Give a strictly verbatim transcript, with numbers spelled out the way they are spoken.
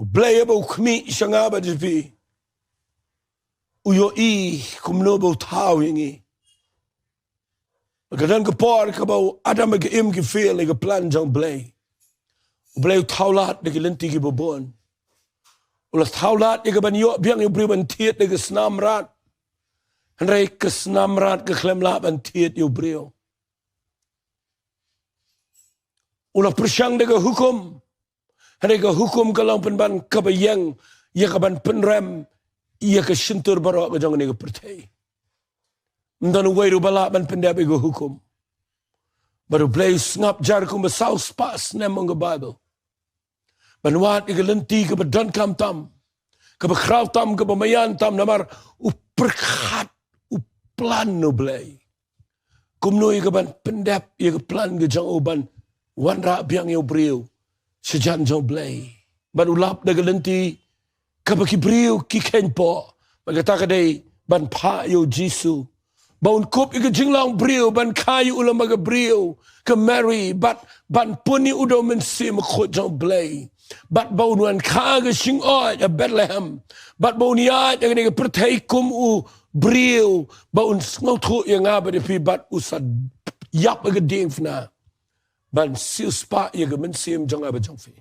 U Blei haba u khmih sha nga bad sha phi, u ïohi kumno ba u thaw ïa ngi. Ka don ka por kaba u Adam bad ka Im ki fail ïa ka plan jong u Blei. U Blei u thaw lad da ki lynti kiba bun. U la thaw lad ïa ka ban ïoh biang ïa u briew ban thied da ka snam mrad. Hynrei ka snam mrad ka khlem lah ban thied ïa u briew. U la pyrshang da ka hukum. Hynrei ka hukum ka long pynban kaba ïeng ïa ka ban pynrem ïa ka shyntur baroh ka jong kane ka pyrthei. Ym don uwei ruh ba lah ban pyndep ïa ka hukum. Bad u Blei u sngap jar kumba saw spah snem ong ka Baibl. Ban wad ïa ka lynti kaba donkam tam, kaba khraw tam, kaba maïan tam, namar u pyrkhat u plan u Blei. Kumno ïa ka ban pyndep ïa ka plan ka jong u ban wanrah biang ïa u briew sha jan jong u Blei. Bad u lap da ka lynti kaba ki briew ki kheiñ poh. Bad kata ka dei ban phah ïa u Jisu. Ba un kup ïa ka jinglong briew, ban kha ïa u lem bad ka briew, ka Mary, bad ban pun ïa u da u Mynsiem Bakhuid jong u Blei. Bad ba un wan kha ha ka shyngkhuid ha Bethlehem. Bad ba un ïaid ha kane ka pyrthei kum u briew, ba un sngewthuh ïa nga bad ïa phi, bad u sa ïap ha ka diengphna ban siewspah ïa ka mynsiem jong nga bad jong phi.